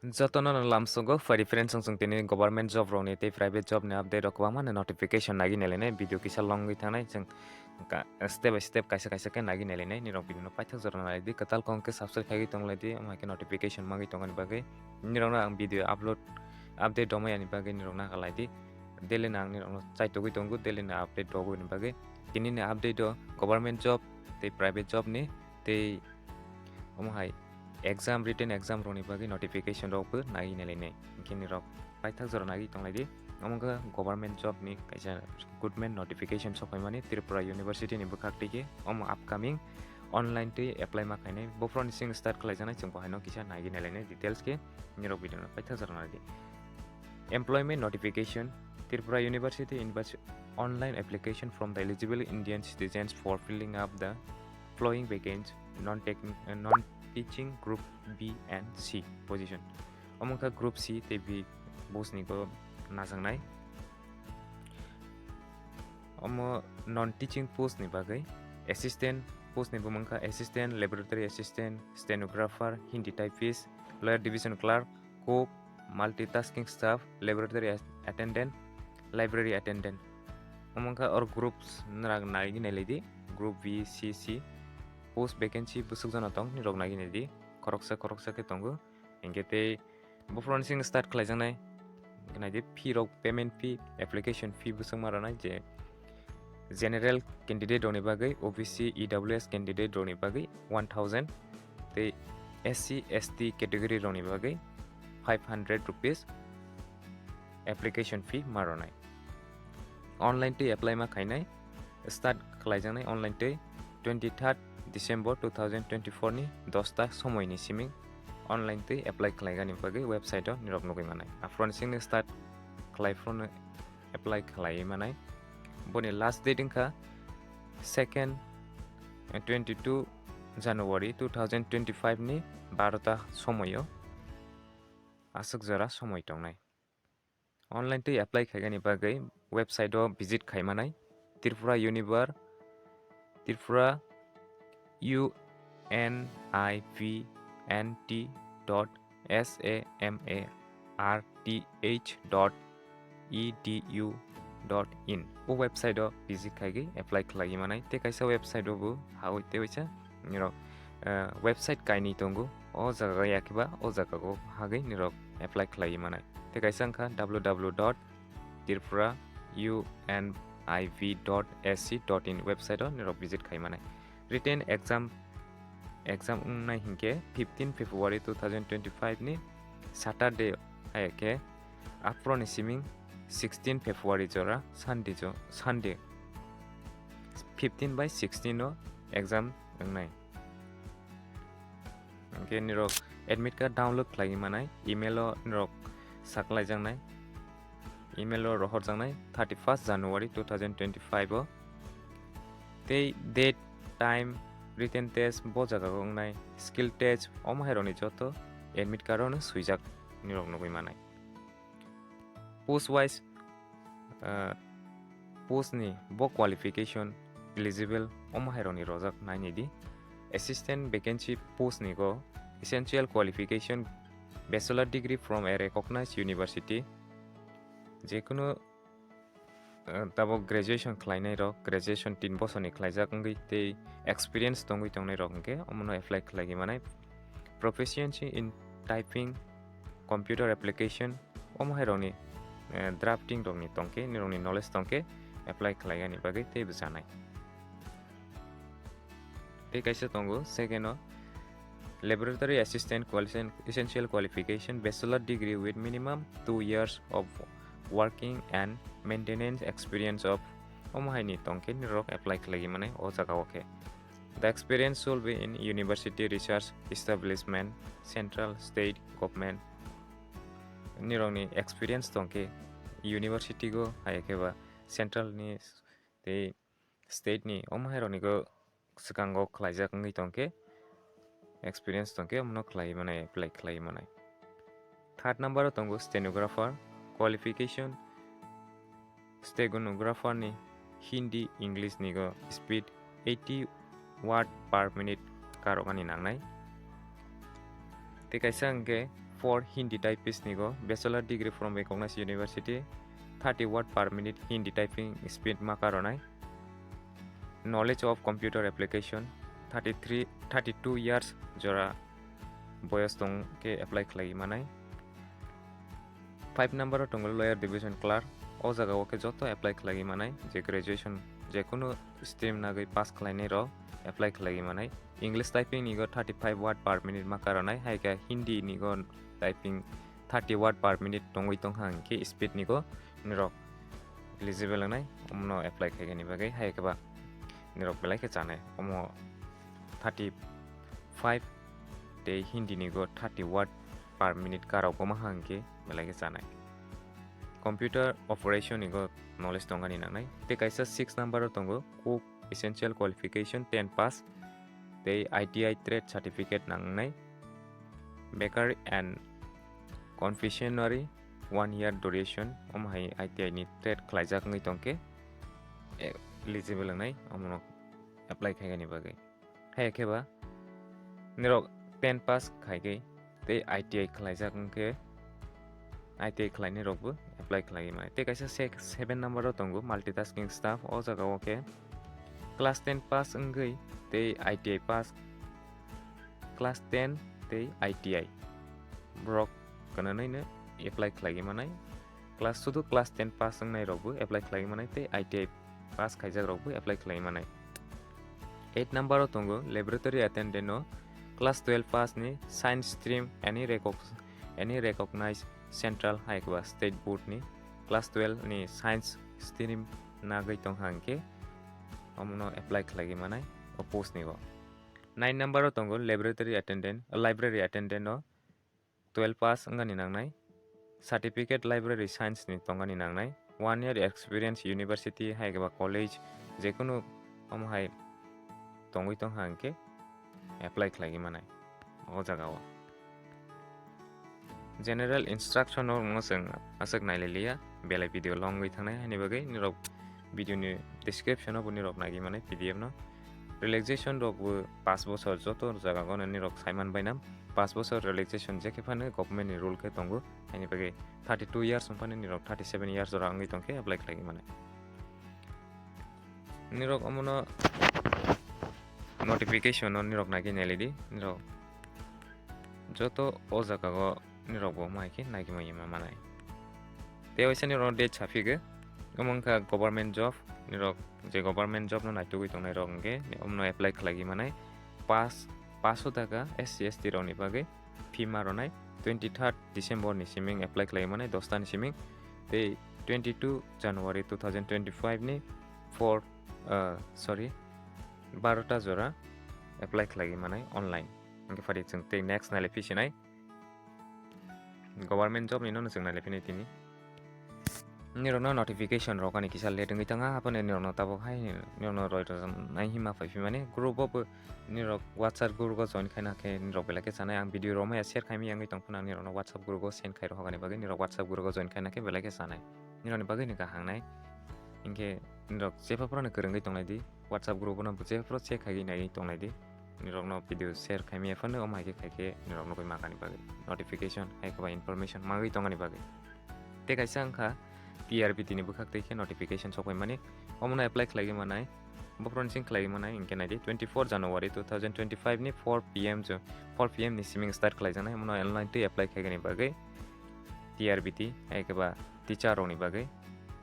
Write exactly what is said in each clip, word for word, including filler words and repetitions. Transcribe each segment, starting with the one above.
Jotono no lamsogo, fari friends, chwng chwng tini government job rokni tei private job ni update rok kwbangma no notification nagi nailainai, video kisa long wngwi thangnai, chwng ka-, step by step kaisa kaisa khe nagi nailainai, nirok video no paithak jora nalaidi, kwtal kong khe subscribe khaiwi tonglaidi, omo hai khe notification magwi tongani bagwi, nirokno ang video upload, update romwi ani bagwi nirok nakalai di, daily no ang nirokno chaitogwi tongo, daily no update rogwi ni bagwi, tini ni update o government job tei private job ni tei omo hai exam, written exam rokni bagwi notification rok bo nai nai lai nai. Hinkhe nirok paithak jora nai tong lai di. Omo wngkha government job ni kaisa recruitment notification sok phaimani Tripura University ni bwkhak twi khe omo upcoming online twi apply ma khainai. Bophuruni sing start khlai jaknai, chwng bo haino kisa nai nai lai nai details khe nirok video no paithak jora nai di. Employment notification, Tripura University invites online application from the eligible Indian citizens for filling up the following vacancy, non-techni-, uh, non-teaching group B and C position. Omo wngkha group C tei B post ni bo najaknai. Omo non-teaching post ni bagwi assistant post ni bo wngkha assistant, laboratory assistant, stenographer, Hindi typist, lower division clerk, cook, multitasking staff, laboratory as-, attendant, library attendant. Omo wngkha or groups nwrang nai nai lai di, group B, C, C. Post vacancy bwswk jana tong, nirok nai nai di, khoroksa khoroksa khe tongo. Hinkhe tei bophuruni sing start khlai jaknai. Nai di fee rok, payment fee, application fee bwswk ma rwnai je general candidate rokni bagwi, O B C, E W S candidate rokni bagwi one thousand, tei S C, S T category rokni bagwi five hundred rupees application fee ma rwnai. Online twi apply ma khainai, start khlai jaknai online twi twenty third December two thousand twenty four ni dosta somoi ni simi online twi apply khlai gani bagwi website o nirok nugwi manai. Aphuru ni sing ni start khlai phuru apply khlaiwi manai. Boni last date wngkha second, eh, twenty two January two thousand twenty five ni barota somoio aswk jora somoi tongnai. Online twi apply khaigani bagwi website o visit khaimanai Tripura Univer, Tripura U N I V N T dot S A M A R T H dot E D U dot in. O website o visit khaigwi apply khlaiwi manai. Tei kaisa website o bo hawi tei waisa nirok, eh, website kainwi tongo. O jaga ya khe ba o jaga o hagwi nirok apply khlaiwi manai. Tei kaisa wngkha W W W dot Tripura U N I V dot S C dot in website o nirok visit khai manai. Written exam, exam wngnai hinkhe fifteen February two thousand twenty five ni Saturday, hai khe aphuru ni siming sixteen February jora Sunday jo, Sunday fifteen by sixteen o exam wngnai. Hinkhe nirok admit card download khlaiwi manai, email o nirok saklaijaknai, email o rohorjaknai thirty first January two thousand twenty five o. Tei date, time, written test bo jaga o wngnai, skill test, omo hai rokni joto admit card o no swijak nirok nugwi manai. Post wise, ah, post ni bo qualification, eligible, omo hai rokni rojak nai nai di. Assistant vacancy post ni go essential qualification, bachelor degree from a recognized university. Jekunu, ah, tabok graduation khlainai rok, graduation tin bosorni khlaijak wngwi tei experience tongwi tongnai rok hinkhe omono apply khlaiwi manai. Proficiency in typing, computer application, omo hai rokni, eh, drafting rokni tongkhe, nirokni knowledge tongkhe apply khlaigani bagwi tei bwchanai. Tei kaisa tongo, second o, laboratory assistant qualification, essential qualification, bachelor degree with minimum two years of working and maintenance experience of, omo hai ni tongkhe nirok apply khlaiwi manai o jaga o khe. The experience should be in university, research establishment, central, state government. Nirokni experience tongkhe university go, hai khe ba central ni tei state ni, omo hai rokni go swkango khlaijak wngwi tongkhe, experience tongkhe, omono khlaiwi manai, apply khlaiwi manai. Third number o tongo stenographer qualification. Stenographer ni Hindi, English ni go speed eighty word per minute karoknani nangnai. Tei kaisa hwnkhe four Hindi typist nigo bachelor degree from recognized university, thirty word per minute Hindi typing speed ma karonai. Knowledge of computer application, thirty-three, thirty-two years jora boyos tong khe apply khlai manai. Five number o tongo lawyer division clerk, o jaga o khe joto apply khlai manai, je graduation je kunu stream nagwi pass khlainai rok apply khlai manai. English typing nigo thirty-five word per minute ma karonai, hai khe Hindi nigo typing thirty word per minute tongwi tongkha hwnkhe speed nigo nirok eligible wngnai, omono apply khaigani bagwi hai khe ba nirok belai khe chanai. Omo thirty-five tei Hindi nigo thirty word per minute karok goma hwnkhe belai khe chanai. Computer operation nigo knowledge tongani nangnai. Tei kaisa six number o tongo cook, essential qualification ten pass tei I T I trade certificate nangnai. Bakery and confectionery one year duration, omo hai I T I ni trade khlaijak wngwi tongkhe eligible wngnai omono apply khaigani bagwi. Hai khe ba nirok ten pass khaigwi tei I T I khlaijak wngkhe I T I khlainai rokbo apply khlai manai. Tei kaisa se-, seven number o tongo multitasking staff, o jaga o khe class ten pass wngwi tei I T I pass, class ten tei I T I borok kananaino apply khlai manai. Class sudu class ten pass wngnai rokbo apply khlai manai tei I T I pass khaijak rokbo apply khlai manai. Eight number o tongo laboratory attendant o class twelve pass ni science stream any recog-, any recognized central hai khe ba state board ni class twelve ni science stream nagwi tongkha hwnkhe omono apply khlai manai o post ni o. Nine number o tongo laboratory attendant, library attendant o twelve pass wngani nangnai, certificate library science ni tongani nangnai, one year experience university hai khe ba college, jekunu omo hai tongwi tongkha hwnkhe apply khlai manai o jaga o. General instruction o wngno chwng aswk nailai liya, belai video long wngwi thangnai, haini bagwi nirok video ni description o bo nirok naiwi manai P D F no. Relaxation rok bo paanch bosor joto jaga o nirok saiman bainam, paanch bosor relaxation je khe phano government ni rule khe tongo, haini bagwi thirty two years wng phano nirok thirty seven years jora wngwi tongkhe apply khlai manai. Nirok omono notification no nirok naiwi nailai di, nirok joto o jaga o nirok bo mai khe naiwi manai. Tei waisa nirok date saphigo, omo wngkha government job, nirok je government job no naitugwi tongnai rok hwnkhe omono apply khlai manai. Pass, pass o taka S C S T rok ni bagwi fee ma rwnai twenty third December ni siming apply khlai manai, dosta ni siming, tei twenty two January two thousand twenty five ni four, ah, sorry, barota jora apply khlai manai online. Hwnkhe phari chwng tei next nailai phi sinai. Government job ni no chwng nailai phinai tini. Nirokno notification rok ani kisa late wngwi tanga, haphano nirokno tabuk hai nirokno roi rwjaknai hima phai phimani. Group o bo nirok WhatsApp group o join khaina khe nirok belai khe chanai. Ang video rok maya share khaimaya wngwi tong phano ang nirokno WhatsApp group o send khai rwhakani bagwi nirok WhatsApp group o join khaina khe belai khe chanai. Nirokni bagwi ni kaham nai. Hinkhe nirok jepha phano kwrwngwi tonglai di. WhatsApp group o no jepha check khai nai tonglai di. Nirokno video share khaimaya phano omo hai khe khai khe nirok nugwi mankani bagwi notification hai khe ba information magwi tongani bagwi. Tei kaisa wngkha T R B T ni bwkhak tei khe notification sokphaimani, omono apply khlaiwi manai, bophron sing khlaiwi manai, hinkhe naidi twenty four January two thousand twenty five ni four P M jo, four P M ni siming start khlaijaknai, omono online twi apply khaigani bagwi T R B T hai khe ba teacher rokni bagwi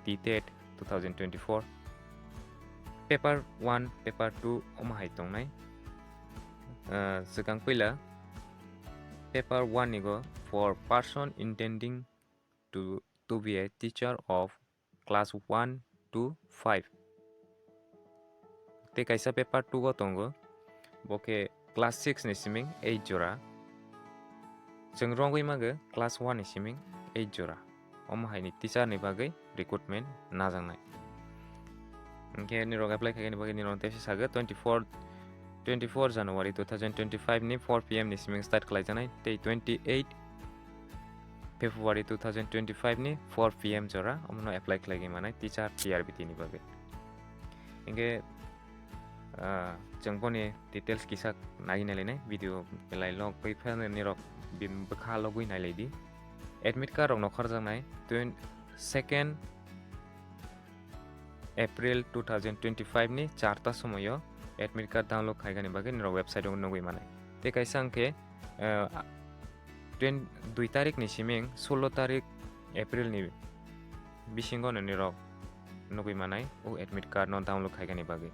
T tet two thousand twenty four. Paper one, paper two omo hai tongnai. Ah, swkang puila paper one ni go for person intending to, to be a teacher of class one to five. Tei kaisa paper two go tongo, bo khe class six ni siming eight jora. Chwng rwngwi mago class one ni siming eight jora. Omo hai ni teacher ni bagwi recruitment najaknai. Hinkhe nirok apply khaigani bagwi nirok tei sago twenty four, twenty four January two thousand twenty five ni four P M ni siming start khlaijaknai tei twenty eight February two thousand twenty five ni four P M jora omono apply khlaigwi manai teacher T R B T ni bagwi. Hinkhe, ah, chwng boni details kisa naiwi nailainai video belai log bai phano nirok bini bwkha logwi nailai di. Admit card rok no khorjaknai twen-, second April two thousand twenty-five ni charta somoio admit card download khaigani bagwi nirok website o nugwi manai. Tei kaisa hwnkhe, eh, twen-, dui tarik ni siming sullo tarik April ni bisingo no nirok nugwi manai o admit card no download khaigani bagwi.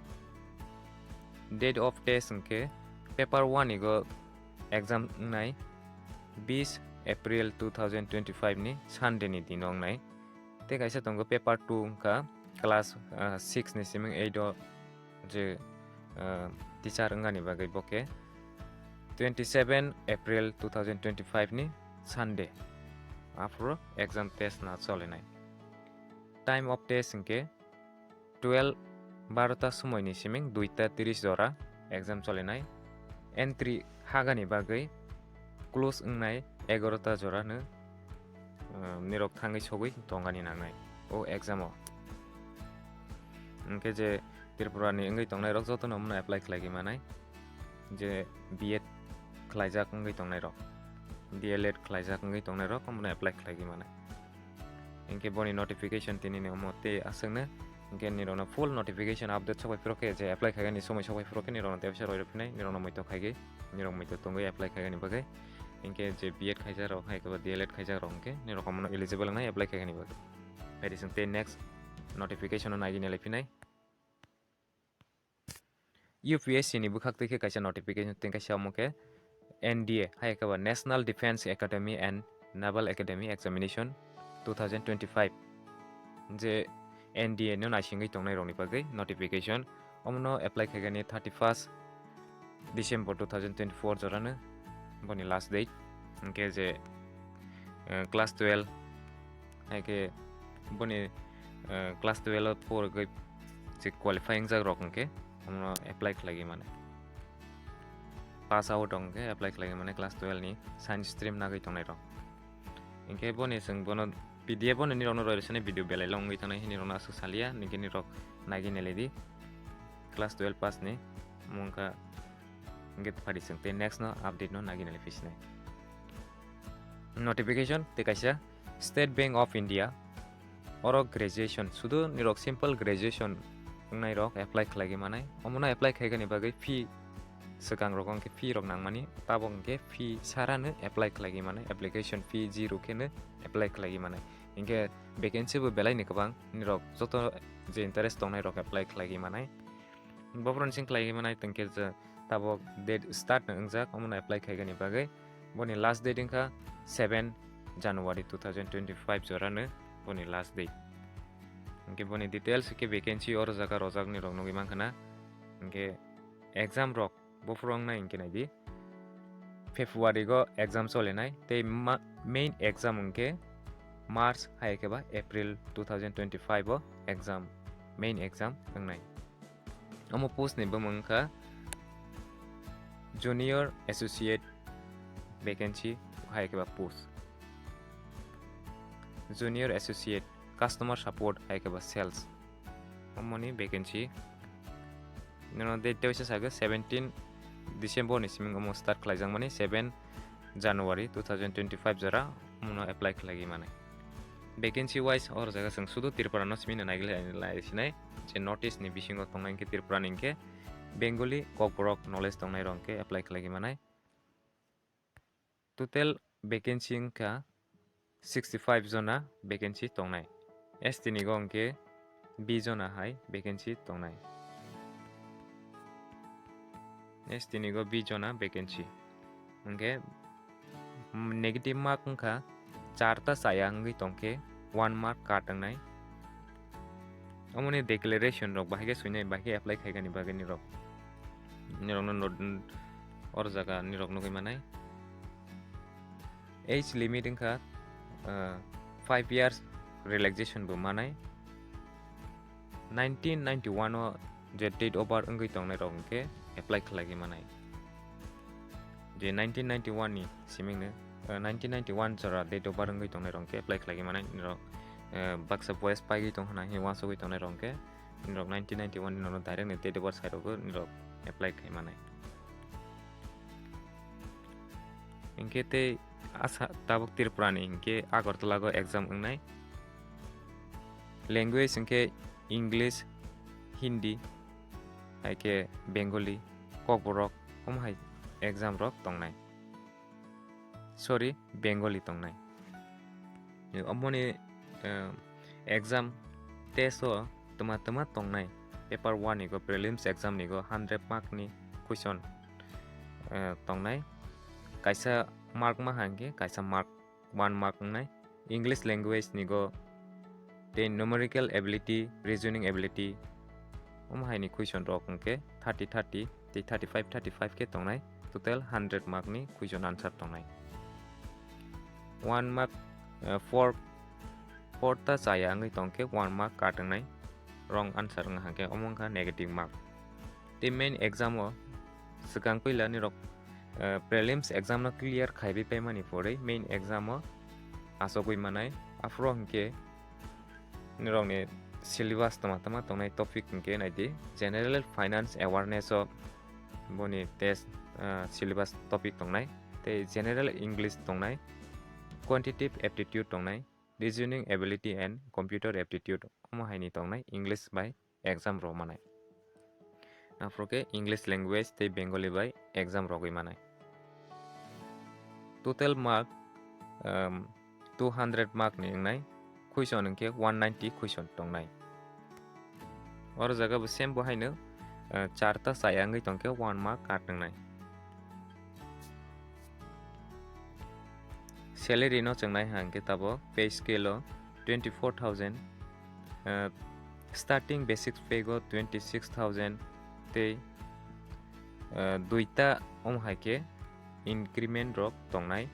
Date of test hwnkhe paper one ni go exam wngnai bis April two thousand twenty-five ni Sunday ni dino wngnai. Tei kaisa tongo paper two wngkha class, ah, six ni siming eight o je, ah, teacher wngani bagwi bo khe twenty seven April two thousand twenty five ni Sunday. Aphuru exam test na cholinai. Time of test hwnkhe twelve, barota somoini siming duita tris jora exam cholinai. Entry hagani bagwi close wngnai egarota jorano, uh, nirok thangwi sogwi tongani nangnai o exam o. Hwnkhe je Tripura ni wngwi tongnai rok jotono omono apply khlaigwi manai, je B Ed khlaijak wngwi tongnai rok, D L Ed khlaijak wngwi tongnai rok omono apply khlaigwi manai. Hwnkhe boni notification tini ni omo tei aswkno, hwnkhe nirokno full notification update sokbai phuru khe je apply khaigani somoi sokbai phuru khe nirokno tei bisa roi rw phinai, nirokno muitok khaigwi, nirok muitok tongwi apply khaigani bagwi. Hwnkhe je B Ed khaijak rok hai khe ba D L Ed khaijak rok hwnkhe nirok omono eligible wngnai apply khaigani bagwi. Phaidi chwng tei next notification o naiwi nailai phinai. U P S C ni bwkhak twi khe kaisa notification tei kaisa omo khe N D A hai khe ba National Defence Academy and Naval Academy Examination two thousand twenty-five, je N D A no naisingwi tongnai rokni bagwi notification. Omono apply khaigani thirty first December two thousand twenty-four jorano boni last date. Hwnkhe je, eh, class twelve hai khe boni, eh, class twelve o porigwi je qualify wngjak rok hwnkhe omono apply khlaigwi mane. Pass out hwnkhe apply khlaigwi mane class twelve ni science stream nagwi tongnai rok. Hwnkhe boni chwng bono P D F bono nirokno roi rwsani video belai long wngwi thangnai hini rokno aswk salia, nini rok nagwi nailai di class twelve pass ni mungkha. Hwnkhe phaidi chwng tei next no update no nagwi nailai phi sinai. Notification tei kaisa State Bank of India, oro graduation, sudu nirok simple graduation wngnai rok apply khlaigwi manai. Omono apply khaigani bagwi fee swkang rok hwnkhe fee rok nangmani, tabok hwnkhe fee sarano apply khlaigwi manai, application fee zero kheno apply khlaigwi manai. Hwnkhe vacancy bo belai ni kwbang, nirok joto je interest tongnai rok apply khlaigwi manai. Bophron sing khlaigwi manai tongkhe je tabok date start no wngjak, omono apply khaigani bagwi. Boni last date wngkha seven January two thousand twenty-five jorano boni last date. Hwnkhe boni details khe vacancy oro jaga rojak ni rok nugwi mankha na. Hwnkhe exam rok bophuru wngnai hwnkhe naidi February go exam cholinai tei ma-, main exam hwnkhe March hai khe ba April two thousand twenty-five o exam, main exam wngnai. Omo post ni bumung wngkha Junior Associate vacancy hai khe ba post. Junior Associate Customer Support hai khe ba sales. Omoni vacancy. Nino date tei waisa sago seventeen December ni siming omo start khlaijak mani seven January two thousand twenty-five jora omono apply khlaigwi manai. Vacancy wise oro jaga chwng sudu Tripura no simi nai lai sinai je North East ni bisingo tongnai hwnkhe Tripura ni hwnkhe Bengali Kokborok knowledge tongnai rok hwnkhe apply khlaigwi manai. Total vacancy wngkha sixty five jona vacancy tongnai. S T ni go hwnkhe bi jona hai vacancy tongnai. S T ni go bi jona vacancy. Hwnkhe, mm, negative mark wngkha charta chaya wngwi tongkhe one mark cut wngnai. Omoni declaration rok bahai khe swinai, bahai khe apply khaigani bagwi nirok. Nirokno not-, or jaga nirok nugwi manai. Age limit wngkha, uh, five years relaxation bo manai. Nineteen ninety-one o je date of birth wngwi tongnai rok hwnkhe apply khlaigwi manai. Je nineteen ninety-one ni simingno, uh, nineteen ninety-one jora date of birth wngwi tongnai rok hwnkhe apply khlaigwi manai. Nirok, uh, baksa boyes paigwi tong hwnna hwnwi uansugwi tongnai rok hwnkhe nirok nineteen ninety-one ni nono direct ni date of birth sai rwgo nirok apply khai manai. Hwnkhe tei Asa tabuk Tripura ni hinkhe Agartala go exam wngnai. Language hinkhe English, Hindi, hai khe Bengali, Kokborok, omo hai exam rok tongnai. Sorry, Bengali tongnai. Omoni, eh, exam test o tuma tuma tongnai. Paper one ni go, prelims exam ni go hundred mark ni question, eh, tongnai. Kaisa mark ma hangke, kaisa mark one mark wngnai. English language ni go tei numerical ability, reasoning ability, omo hai ni question rok hwnkhe thirty thirty tei thirty five thirty five khe tongnai, total hundred mark ni question answer tongnai. One mark, eh, four, four ta chaya wngwi tongkhe one mark cut wngnai, wrong answer wngkha hwnkhe omo wngkha negative mark. Tei main exam o swkang puila nirok, eh, prelims exam no clear khaiwi paimani pore main exam o achogwi manai. Aphuru hwnkhe nirokni syllabus tama tama tongnai topic hwnkhe naidi general finance awareness o boni test, eh, syllabus topic tongnai, tei general English tongnai, quantitative aptitude tongnai, reasoning ability and computer aptitude omo hai ni tongnai English bai exam rok manai. Aphuru khe English language tei Bengali bai exam rogwi manai. Total mark, um, two hundred mark ni wngnai, question hwnkhe one ninety question tongnai. Oro jaga bo same bo haino, uh, charta chaya wngwi tongkhe one mark cut wngnai. Salary no chwngnai hwnkhe tabuk pay scale o twenty four thousand, uh, starting basic pay go twenty six thousand tei, uh, duita omo hai khe increment rok tongnai.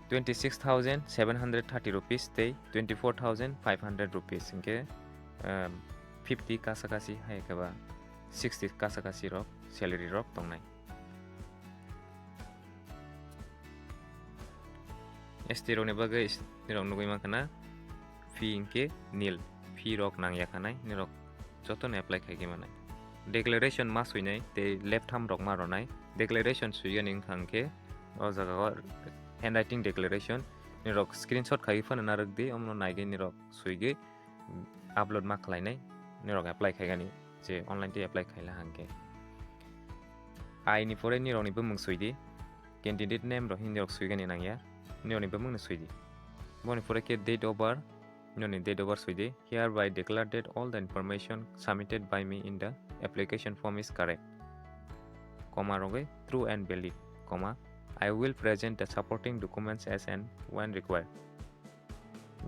Twenty six thousand seven hundred thirty rupees tei twenty four thousand five hundred rupees hwnkhe, um, fifty kasa kasi hai khe ba sixty kasa kasi rok salary rok tongnai. S T rokni bagwi is-, nirok nugwi mankha na fee hinkhe nil, fee rok nangya khanai, nirok jotono apply khaigwi manai. Declaration ma swinai tei left thumb rok ma ronai. Declaration swigani wngkha hinkhe o jaga o handwriting declaration, nirok screenshot khaiwi phano narwk di, omono naigwi nirok swigwi upload ma khlainai, nirok apply khaigani, je online tei apply khaila hwnkhe. Aini pore nirokni bumung swidi, candidate name rok hindi rok swigani nangya, nirokni bumungno swidi. Boni pore khe date of birth, nirokni date of birth swidi, hereby declare that all the information submitted by me in the application form is correct, comma rogwi true and valid, comma, I will present the supporting documents as and when required.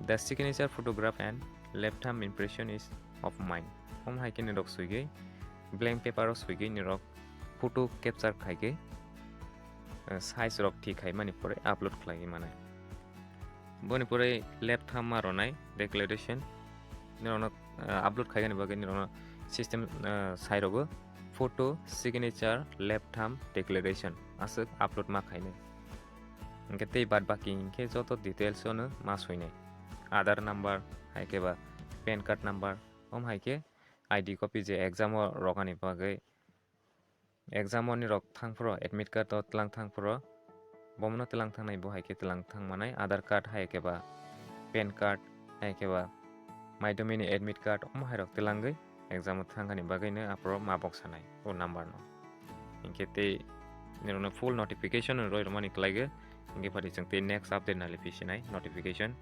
The signature photograph and left thumb impression is of mine. Omo hai khe nirok swigwi blank paper o swigwi nirok photo capture khaigwi, eh, size rok thik khaimani pore upload khlaiwi manai. Boni pore left thumb ma ronai declaration nirokno, eh, upload khaigani bagwi nirokno system, eh, sai rogo photo signature left thumb declaration aswk upload ma khainai. Hwnkhe tei baad baki hwnkhe joto details ono ma swinai. Aadhaar number, hai khe ba pan card number, om hai khe I D copy je exam o rogani bagwi, exam o nirok thang phuru admit card o tlang thang phuru, bomono tlang thangnai bo hai khe tlang thang manai, Aadhaar card hai khe ba pan card hai khe ba madhyamik ni admit card omo hai rok tlangwi exam o thangani bagwi no aphuru ma bok sanai o number no. Hinkhe tei nirokno full notification roi rwmani khlaigo. Hinkhe phati chwng tei next update nali phi sinai notification.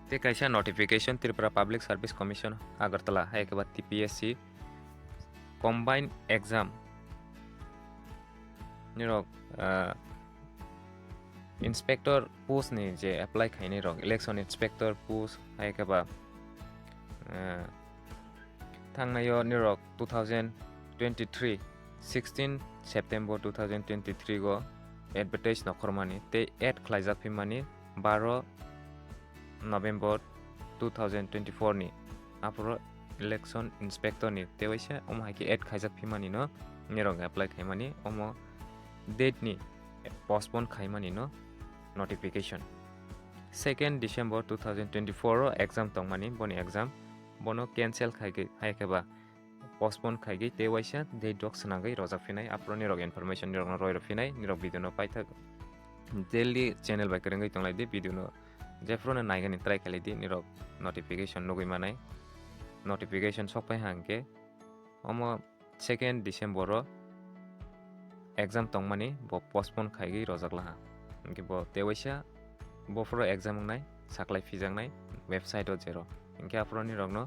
Tei kaisa notification Tripura Public Service Commission Agartala hai khe ba T P S C combined exam nirok, ah, inspector post ni je apply khainai rok, election inspector post hai khe ba, ah, thangnaio nirok two thousand twenty-three sixteen September two thousand twenty-three go advertise nokhormani tei ad khlaijak phimani baro November two thousand twenty-four ni aphuru election inspector ni tewaisa omo hai khe ad khaijak phimani no nirok apply khaimani omo date ni postpone khaimani no notification. Second December two thousand twenty-four o exam tongmani boni exam bono cancel khai khe, hai khe ba postpone khaigwi tei waisa date rok swnangwi rojak phinai, aphuru nirok information nirokno roi rw phinai, nirok video no paithak daily channel bai kwrwngwi tonglai di, video no jephuru no naigani try khailai di, nirok notification nugwi manai, notification sokpai hangkhe omo second December o exam tongmani bo postpone khaigwi rojak laha. Hinkhe bo tei waisa bophuru exam wngnai, saklai phijaknai website o jero. Hinkhe aphuru nirokno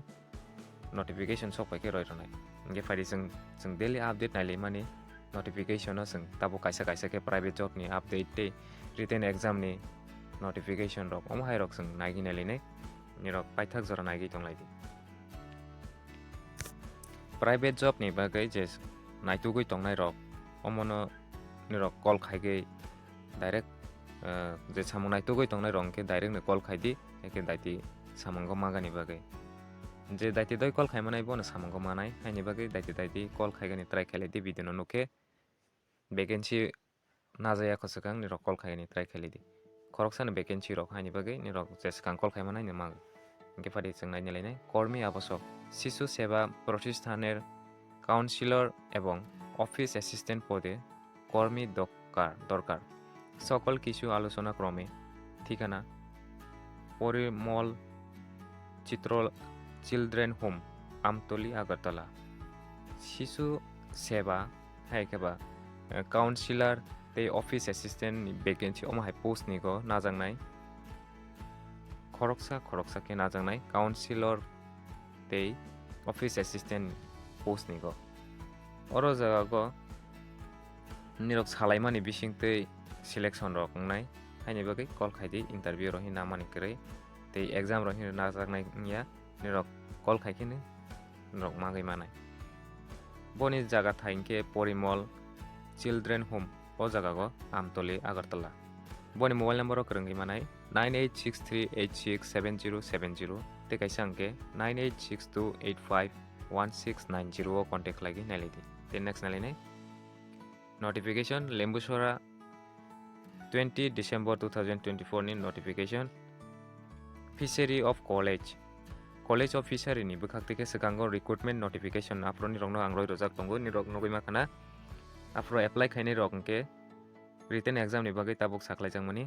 notification sokpai khe roi rwnai. Hinkhe phaidi chwng, chwng daily update nailaimani notification o chwng tabuk kaisa kaisa khe private job ni update tei written exam ni notification rok omo hai rok chwng naigwi nailainai, nirok paithak jora naigwi tonglai di. Private job ni bagwi je naitugwi tongnai rok, omono nirok call khaigwi direct, eh, je samung naitugwi tongnai rok hwnkhe direct no call khaidi, haikhe daiti samungo magani bagwi. Je daiti doi call khaimanai bono samungo manai, haini bagwi daiti daiti call khaigani try khailai di, video no nukhe vacancy najaya kho swkang nirok call khaigani try khailai di. Khoroksano vacancy rok haini bagwi nirok je swkang call khaimanai no mago. Hinkhe phaidi chwng naina lainai kormi abosok, শিশু সেবা প্রতিষ্ঠানের কাউন্সিলর এবং office assistant পদে কর্মী দরকার, দরকার। সকল কিছু আলোচনা ক্রমে। ঠিকানা পরিমল চিত্র চিলড্রেন হোম, আমতলি, আগরতলা। শিশু সেবা hai khe ba, eh, counselor tei office assistant ni vacancy omo hai post ni go najaknai. Khoroksa khoroksa khe najaknai counselor tei office assistant post ni go. Oro jaga go nirok salaimani bising tei selection rok wngnai, haini bagwi call khai di, interview rok hinwi namani kwrwi tei exam rok hinwi najaknai wngya, nirok call khai khe nirok magwi manai. Boni jaga thai hinkhe Porimol Children Home, o jaga go Amtoli, Agartala. Boni mobile number o kwrwngwi manai nine eight six three eight six seven zero seven zero tei kaisa hinkhe nine eight six two eight five one six nine zero o contact khlaigwi nailai di. Tei next nailainai notification, Lembusora, twenty December two thousand twenty-four ni notification, Fishery of College, College of Fishery ni bwkhak tei khe swkango recruitment notification aphuru nirokno ang roi rojak tongo, nirok nugwi mankha na. Aphuru apply khainai rok hinkhe written exam ni bagwi tabuk saklaijakmani.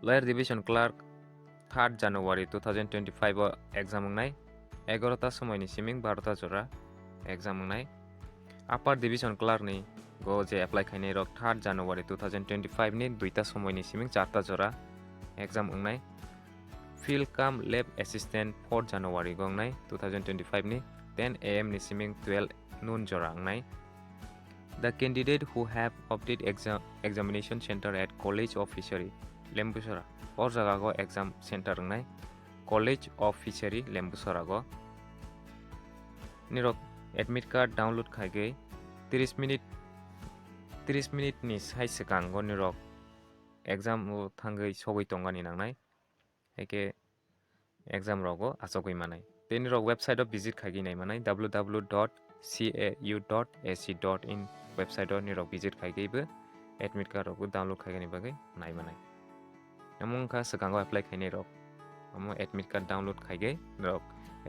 Lower Division Clerk, third January two thousand twenty-five o exam wngnai, egarota somoini siming barota jora exam wngnai. Upper Division Clerk ni go je apply khainai rok third January two thousand twenty-five ni duita somoini siming charta jora exam wngnai. Field cum Lab Assistant fourth January go wngnai two thousand twenty-five ni ten A M ni siming twelve noon jora wngnai. The candidate who have opted exam, examination center at College of Fishery, Lembusora, o jaga go exam center wngnai, College of Fishery, Lembusora go. Nirok admit card download khaigwi tris minute, tris minute ni sai swkango nirok exam o thangwi sogwi tongani nangnai. Haikhe exam rogo achogwi manai. Tei nirok website o visit khaigwi nai manai, W W W dot C A U dot A C dot in website o nirok visit khaigwi bo admit card rok bo download khaigani bagwi nai manai. Omo wngkha swkango apply khainai rok. Omo admit card download khaigwi nirok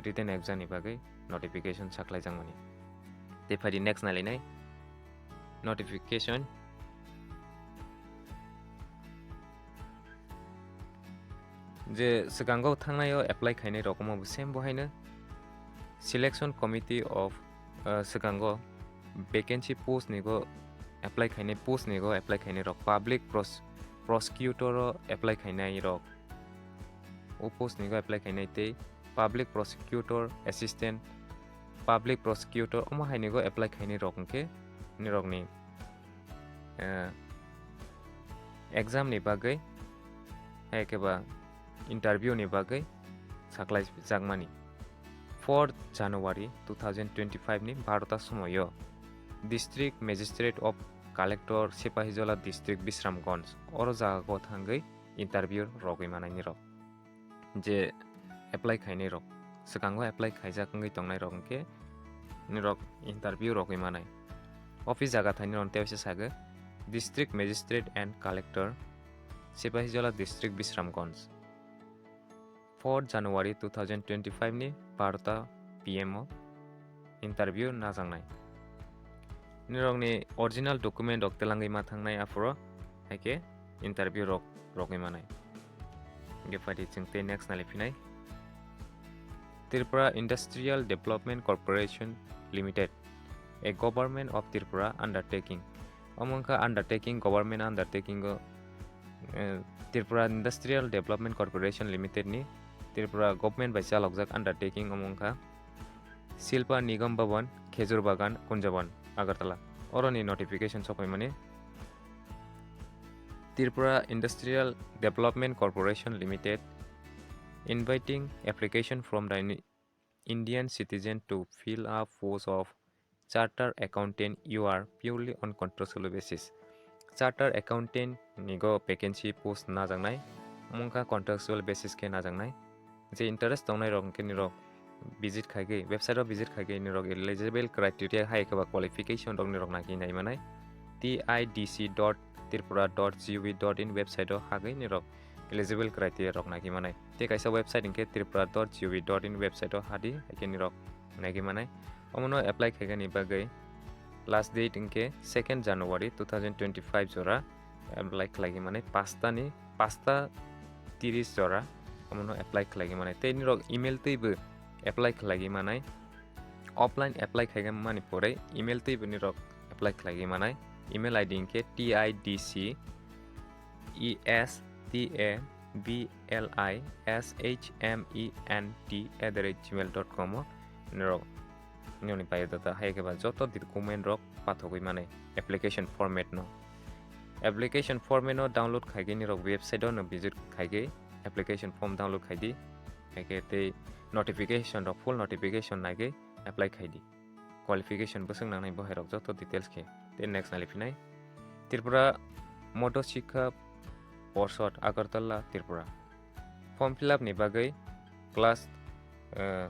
written exam ni bagwi notification saklaijakmani. Tei phaidi next nailainai notification. Je swkango thangnai o apply khainai rok omo bo same bo haino selection committee of, uh, swkango vacancy post ni go apply khainai, post ni go apply khainai rok public pros-, prosecutor o apply khainai rok, o post ni go apply khainai tei public prosecutor assistant, public prosecutor omo hai ni go apply khainai rok hinkhe nirok ni, eh, exam ni bagwi, hai khe ba interview ni bagwi saklai jakmani. Fourth January two thousand twenty-five ni barota somoio District Magistrate of Collector, Sepahijala District, Bisramganj, oro jaga go thangwi interview rogwi manai nirok. Je apply khainai rok, swkango apply khaijak wngwi tongnai rok hinkhe nirok interview rogwi manai. Office jaga thaini rok tei waisa sago District Magistrate and Collector, Sepahijala District, Bisramganj. Fourth January two thousand twenty-five ni barota P M o interview najaknai. Nirokni original document rok telangwi ma thangnai aphuru, haikhe interview rok rogwi manai. Hingke phaidi chwng tei next nali phinai. Tripura Industrial Development Corporation Limited, a government of Tripura undertaking. Omo wngkha undertaking, government undertaking o, eh, Tripura Industrial Development Corporation Limited ni Tripura government bai chalokjak undertaking omo wngkha Silpa Nigam Bhavan, Khejur Bagan, Kunjaban, Agartala. Oroni notification sokphaimani. Tripura Industrial Development Corporation Limited inviting application from the Indian citizen to fill a post of Chartered Accountant, you are purely on contractual basis. Chartered Accountant ni go vacancy post najaknai, omo wngkha contractual basis khe najaknai. Je interest tongnai rok hwnkhe nirok visit khaigwi, website o visit khaigwi nirok eligible criteria hai khe ba qualification rok nirok naki nai manai. T I D C dot tripura dot gov dot in website o hagwi nirok eligible criteria rok naki manai. Tei kaisa website hwnkhe tripura dot gov dot in website o hadi, haikhe nirok naki manai. Omono apply khaigani bagwi last date hwnkhe second January two thousand twenty-five jora apply khlaigwi manai, pasta ni, pasta tiris jora omono apply khlaigwi manai. Tei nirok email twibo apply khlaigwi manai. Offline apply khaigwi mani pore email twibo nirok apply khlaigwi manai. Email I D hwnkhe T I D C E S T A B L I S H M E N T at the rate gmail dot com o norok nini biodata hai khe ba joto document rok pathogwi mani application format no. Application format no download khaigwi nirok website o no visit khaigwi application form download khaidi. Hai khe tei notification rok, full notification naigwi apply khaidi. Qualification bwswk nangnai bo hai rok joto details khe. Tei next nali phinai Tripura Madhya Shiksha Porshod, Agartala, Tripura. Form fill up ni bagwi class, eh,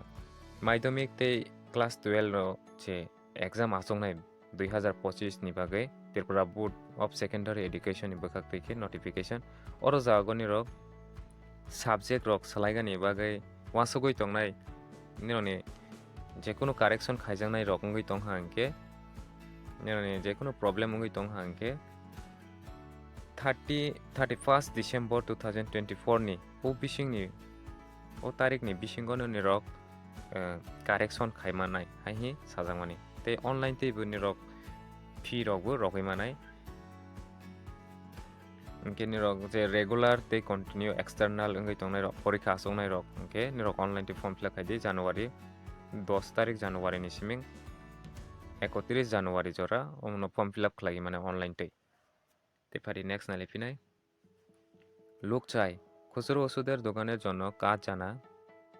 madhyamik tei class twelve no je exam achuknai dui hazar pochis ni bagwi Tripura Board of Secondary Education ni bwkhak twi khe notification. Oro jagoni rok subject rok salaigani bagwi uansugwi tongnai, nini jekunu correction khaijaknai rok wngwi tong ha hwnkhe, nini jekunu problem wngwi tong ha hwnkhe, thirty, thirty-first December two thousand twenty-four ni o bisingni, o tarikni bisingo nini rok, eh, correction khaimanai hai hi sajakmani. Tei online teibo nini rok fee rokbo rogwi manai. Hwnkhe nirok je regular tei continue external wngwi tongnai rok, porikha achuknai rok, hwnkhe nirok online tei form fill up khaidi January, dos tarik January ni siming ekotris January jora omono form fill up khlaiwi mane online tei. Tei phari next nali phinai. Lukchai, খুচরো ওষুধের দোকানের জন্য কাজ জানা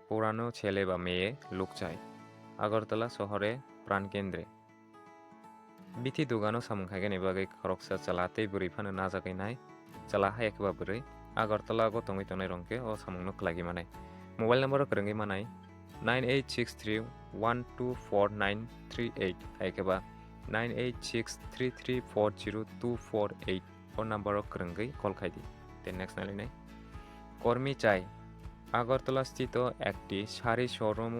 পুরানো ছেলে বা মেয়ে লুকচাই, আগরতলা শহরে প্রাণকেন্দ্রে। Bithi dugano samung khaigani bagwi khoroksa chwla tei bwrwi phano najagwi nai. Chwla hai khe ba bwrwi Agartala o tongwi tongnai rok khe o samungno khlaiwi manai. Mobile number o kwrwngwi manai nine eight six three one two four nine three eight hai khe ba nine eight six three three four zero two four eight o number o kwrwngwi call khaidi. Tei next nali nai. কর্মী চাই। আগরতলাস্থিত একটি শাড়ি শোরুম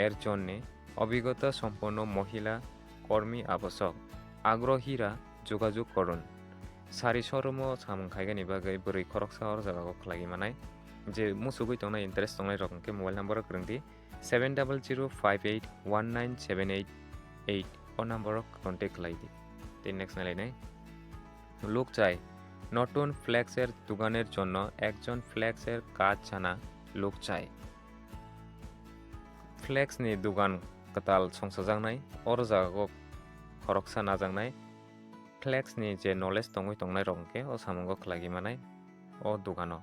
এর জন্যে অভিজ্ঞতা সম্পন্ন মহিলা কর্মী আবশ্যক। আগ্রহীরা যোগাযোগ করুন। Sari showroom o samung khaigani bagwi bwrwi khoroksa o jaga o khlaiwi manai. Je muchugwi tongnai, interest tongnai rok hwnkhe mobile number o kwrwng di seven double zero five eight one nine seven eight eight o number o contact khlai di. Tei next nai lainai. লোক চাই। নতুন ফ্লেক্সের দোকানের জন্য একজন ফ্লেক্সের কাজ জানা লোক চাই। Flex ni dogan kwtal songchajaknai, oro jagao khoroksa najaknai. Flex ni je knowledge tongwi tongnai rok hwnkhe o samungo khlaiwi manai o dogano,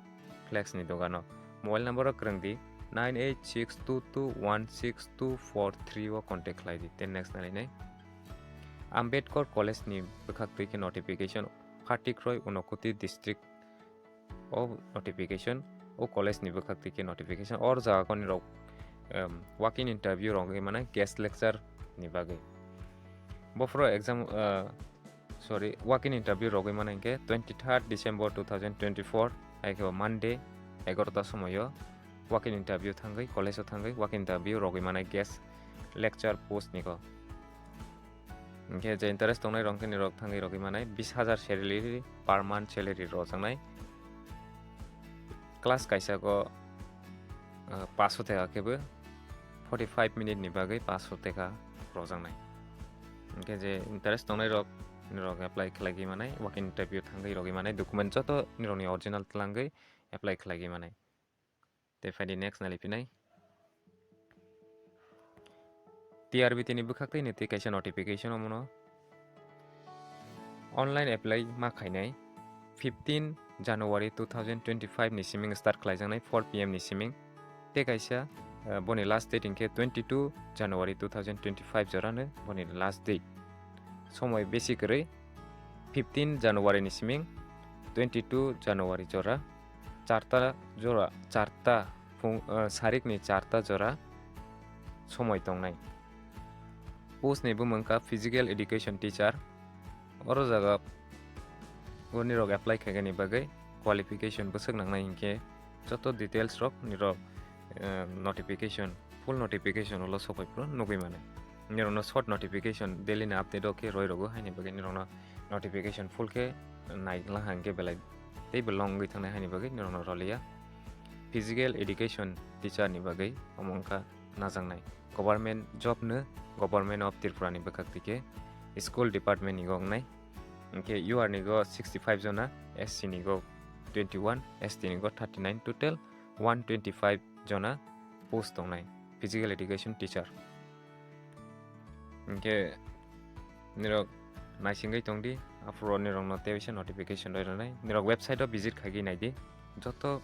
Flex ni dogano. Mobile number o kwrwng di nine eight six two two one six two four three o contact khlai di. Tei next nai lainai. Ambedkar College ni bwkhak twi khe notification, Phatikroi, Unakoti district o notification, o college ni bwkhak twi khe notification. Or jaga koni rok, em, walk-in interview rogwi mane guest lecture ni bagwi. Bophoro exam, ah, sorry, walk-in interview rogwi mane hwnkhe twenty-third December two thousand twenty-four, hai khe bo Monday, egarota somoio walk-in interview thangwi, college o thangwi walk-in interview rogwi mane guest lecture post ni go. Hinkhe je interest tongnai rok khe nirok thangwi rogwi manai bis hajar salary, per month salary rojaknai. Class kaisa go, ah, paso teka khe bo forty five minute ni bagwi paso teka rojaknai. Hinkhe je interest tongnai rok nirok apply khlaigwi manai, walk-in interview thangwi rogwi manai, document joto nirokni original twlangwi apply khlaigwi manai. Tei phaidi next naliphinai. T R B T ni bwkhak tei nitwi kaisa notification omono online apply ma khainai fifteen January two thousand twenty-five ni siming start khlaijaknai four P M ni siming. Tei kaisa, eh, boni last date hinkhe twenty-two January two thousand twenty-five jorano boni last date. Somoi besi kwrwi fifteen January ni siming twenty-two January jora charta jora, charta phung, eh, sarikni charta jora somoi tongnai. Post ni bumung kha Physical Education Teacher. Oro jaga o nirok apply khaigani bagwi qualification bwswk nangnai hinkhe joto details rok nirok, eh, notification, full notification ulo sopai phuru nugwi mano. Nirokno short notification daily ni update o khe roi rogo, haini bagwi nirokno notification full khe nai lang hang khe belai tei bo long wngwi thangnai, haini bagwi norokno rwliya. Physical Education Teacher ni bagwi omo wngkha najaknai. Government job no Government of Tripura ni bwkhak twi khe School Department ni go wngnai. Hinkhe U R ni go sixty five jona, S C ni go twenty one, S T ni go thirty nine, total one twenty five jona post tongnai Physical Education Teacher. Hinkhe nirok naisingwi tongdi, aphuru nirokno tei waisa notification roi rwnai. Nirok website o visit khaigwi naidi, joto,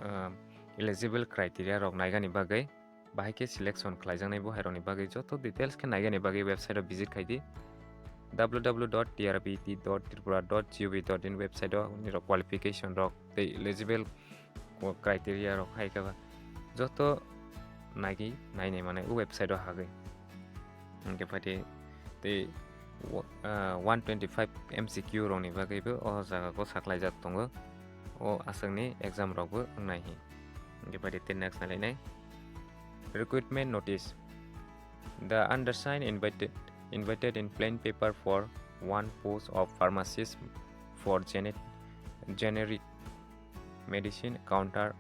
ah, eligible criteria rok naigani bagwi, bahai khe selection khlaijaknai bo hairokni bagwi joto details khe naigani bagwi website o visit khaidi, W W W dot T R B T dot tripura dot G O V dot in website o nirok qualification rok tei eligible o criteria rok hai khe ba joto naigwi nainai mane o website o hagwi. Hinkhe phaidi tei, ah, one twenty five M C Q rokni bagwi bo o jaga o saklaijak tongo. O aswkni exam rok bo wngnai hi. Hinkhe phaidi tei next nalainai. Recruitment notice. The undersigned invited, invited in plain paper for one post of pharmacist for gene-, generic medicine counter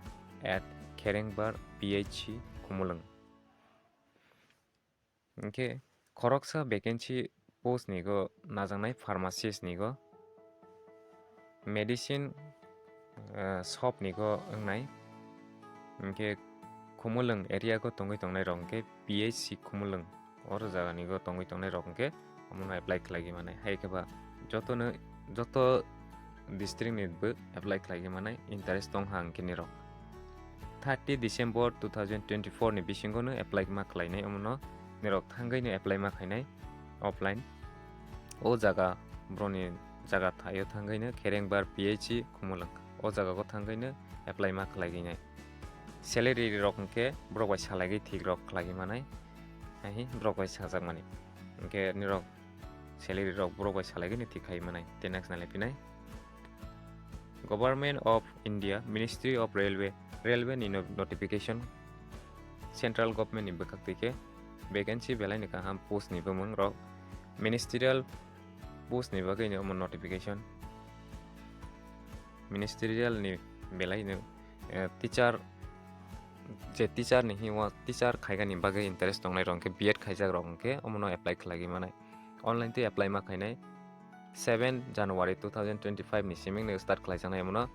at Kherengbar P H C Khumulwng. Hinkhe khoroksa vacancy post ni go najaknai pharmacist ni go, medicine, eh, shop ni go wngnai. Hinkhe Khumulwng area go tongwi tongnai rok hinkhe P H C Khumulwng. Oro jaga ni go tongwi tongnai rok hinkhe omono apply khlaigwi manai. Hai khe ba joto no, joto district ni bo apply khlaigwi manai interest tong ha hinkhe nirok. Thirty December two thousand twenty-four ni bisingo no apply ma khlainai, omono nirok thangwi no apply ma khainai offline. O jaga broni jaga thaio thangwi no Kherengbar P H C Khumulwng. O jaga go thangwi no apply ma khlaigwi nai. Salary rok hinkhe borok bai salaigwi thik rok khlaigwi manai. Hai hi borok bai sajak mani. Hinkhe nirok salary rok borok bai salaigwi ni thik khai manai. Tei next nalai phinai. Government of India, Ministry of Railway, Railway ni no-, notification, Central Government ni bwkhak twi khe vacancy belai ni kaham post ni bumung rok, ministerial post ni bagwi no omo notification, ministerial ni belai no, eh, teacher, je teacher ni hi o teacher khaigani bagwi interest tongnai rok hinkhe B Ed khaijak rok hinkhe omono apply khlaigwi manai. Online tei apply ma khainai seven January two thousand twenty-five ni siming no start khlaijaknai omono.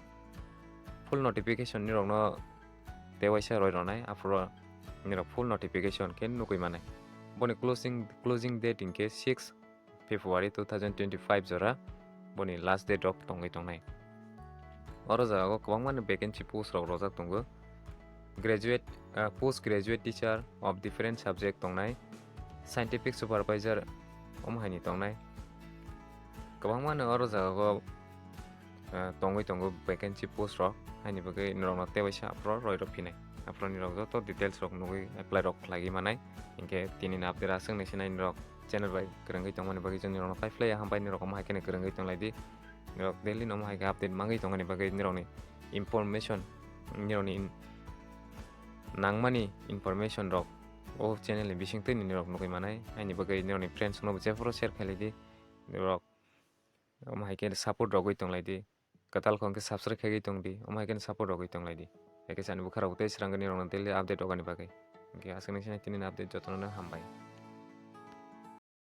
Full notification nirokno tei waisa roi rwnai, aphuru nirok full notification khe nugwi manai. Boni closing, closing date hinkhe six February two thousand twenty-five jora boni last date rok tongwi tongnai. Oro jaga o kwbangma ni vacancy post rok rojak tongo. Graduate, ah, post graduate teacher of different subject tongnai, scientific supervisor omo hai ni tongnai. Kwbangma no oro jaga o, ah, tongwi tongo vacancy post rok, haini bagwi norokno tei waisa aphuru roi rw phinai. Aphuru nirok joto details rok nugwi apply rok khlaigwi manai. Hinkhe tini ni update aswk ni sinai nirok channel bai kwrwngwi tongmani bagwi chwng nirokno pai phlai ya, hambai nirok omo hai kheno kwrwngwi tonglaidi. Nirok daily no omo hai khe update mangwi tongmani bagwi nirokni information, nirokni in-, nangmani information rok O channel ni bising twi nini rok nugwi manai, aini bagwi nini friends no jephuru share khailai di. Nini rok omo hai khe support rogwi tonglai di. Kwtal khong khe subscribe khaigwi tong di. Omo hai khe support rogwi tonglai di. Hai khe chani bwkha rok tei srangwi nini rok daily update rogani bagwi. Hwnkhe aswk nini sini tini update jotono hambai.